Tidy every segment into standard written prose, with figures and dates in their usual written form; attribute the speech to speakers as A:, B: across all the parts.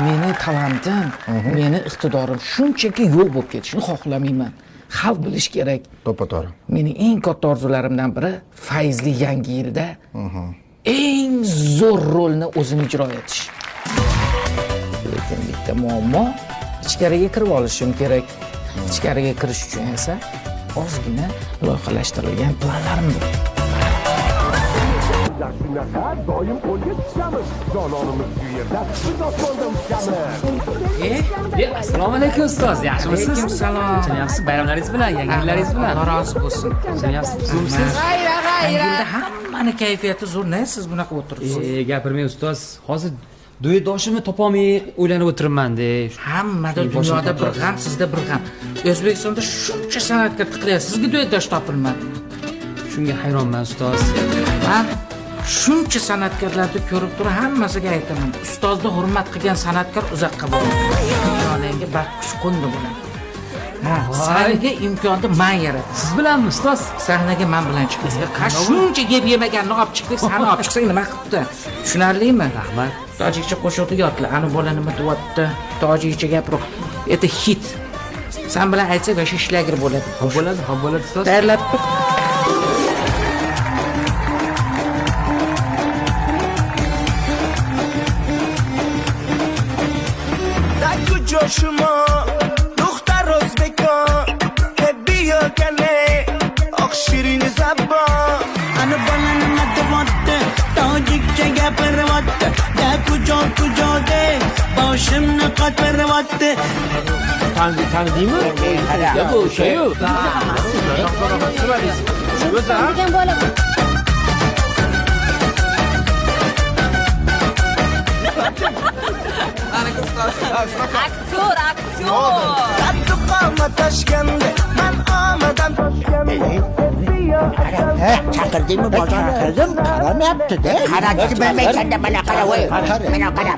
A: Meni talantim, meni iqtidorim shunchaki yo'q bo'lib ketishini xohlamayman. Xalq bilishi kerak.
B: To'ppa-to'g'ri.
A: Mening eng katta orzularimdan biri fayzli yangi yilda eng zo'r rolni o'zim ijro etish. Lekin bitta muammo, ichkariga kirib olishim kerak. Ichkariga kirish uchun esa ozgina loyihalashtirilgan planlarim bor.
C: Shunaqa doim qo'lga tushamiz. Jononimiz shu yerda, biz osmonda uchamiz.
D: Assalomu alaykum ustoz, yaxshimisiz?
A: Alaykum salom.
D: Charchamayapsiz, bayramlaringiz bilan, yangi yillaringiz bilan.
A: Alloh rozi bo'lsin.
D: Charchamayapsiz, tuzukmisiz?
A: Yangi yilda hammani kayfiyati zo'r, ne siz bunaqa o'tiribsiz?
D: Gapirmang ustoz, hozir duetdoshimni topolmay o'ylanib o'tiribman-da.
A: Hammada
D: Boshim
A: dunyoda bir
D: qotadi.
A: g'am, sizda bir g'am. O'zbekistonda shuncha san'atkor tiqilyapti, sizga duetdosh topilmadi.
D: Shunga hayronman ustoz.
A: Man shuncha san'atkorlarni ko'rib turib hammasiga aytaman, ustozni hurmat qilgan san'atkor uzoqqa boradi. Peshonangga baxt qush qo'ndi bo'ladi. Ha, sanga imkonni man yarataman.
D: Siz bilanmi ustoz?
A: Sahnaga man bilan chiqasiz. Shuncha yeb yemaganni olib chiqdik, sani olib chiqsang nima qilibdi? Tushunarlimi?
D: Rahmat.
A: Tojikcha qo'shiqni yodla. Ani bola nima deyapti? Tojikcha gapir. Это хит. San bilan aytsak, вообще shlagер bo'ladi.
D: Xo'p bo'ladi, xo'p bo'ladi ustoz.
A: Tayyorlab tur.
E: کجا شما دختر ازبکان بیا کنه آخ شیرین زبان
F: Ana bola nima deyapti? Tojikcha gapiryapti. Da kujo kujo de boshimni qotiryapti.
D: Tanidingmi? Ya bu o'sha-yu.
G: Degan bola
H: Aktyor, aktyor.
E: قد قامت toshkanda man omadam toshganda
I: Chaqirdingmi bozorga?
J: Chaqirdim, qaramayapti-da.
I: Qarashni bilmaysan-da, mana qara, voy. Mana qara.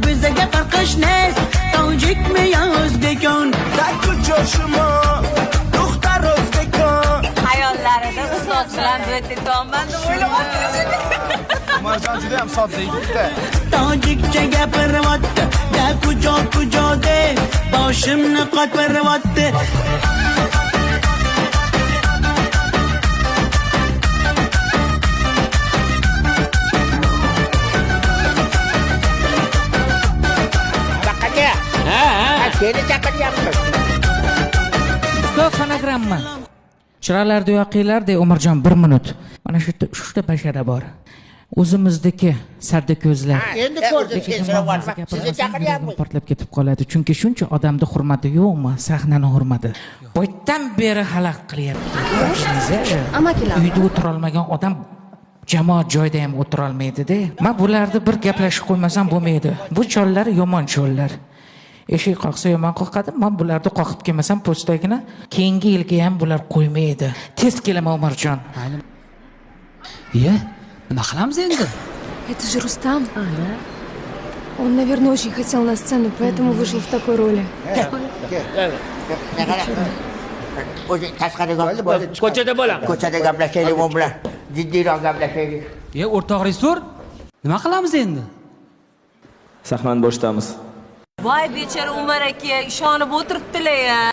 F: Bizga farqish nes, tojikmi yo o'zbekon?
E: کجا شما دختر ازبکان
H: Hayollarida ustoz bilan duet etyapman deb o'ylab
B: Umarjon juda ham sodda yigit-da.
F: Tojikcha gapiryapti. Da kujo kujo de boshimni qotiryapti.
I: Aka.
D: Ha.
I: Seni chaqiryapmiz.
A: Ustoz, fonogramma. Chiroqlarni yoqinglar de Umarjon, bir minut. Mana shu yerda uchta bashara bor. O'zimizniki sarda ko'zlar.
J: Endi ko'rdim,
A: Lekin
I: sen so'rab
A: muammosi
I: yuborma. Sizni
A: gapirmasam
I: chaqiryapmiz.
A: yuragim portlab ketib qoladi. Chunki shuncha odamni hurmati yo'qmi? Sahnani hurmati. Boydan beri xalaqit qilyapti.
G: Amakilar.
A: Uyda o'tirolmagan odam jamoat joyida ham o'tirolmaydi-da. Men bularni bir gaplashib qo'ymasam bo'lmaydi. Bu chollar yomon chollar. Eshik qoqsa yomon qoqadi. Men bularni qoqib kelmasam po'stagini keyingi yilga ham bular qo'ymaydi. Tez kelaman Umarjon.
D: Iye, nima qilamiz endi?
G: Это же Рустам. Он, наверное, очень хотел на сцену, поэтому вышел в такой роли.
I: Mana qara. O'zing tashqariga
J: Bo'ldi, bo'ldi.
D: Ko'chada bo'lamiz.
I: Ko'chada gaplashaylik u bilan. Jiddiyroq gaplashaylik.
D: Iye, o'rtoq rejissor, nima qilamiz endi?
K: Sahnani boshidamiz.
H: Voy bechora Umar aka, ishonib o'tiribdilar ya.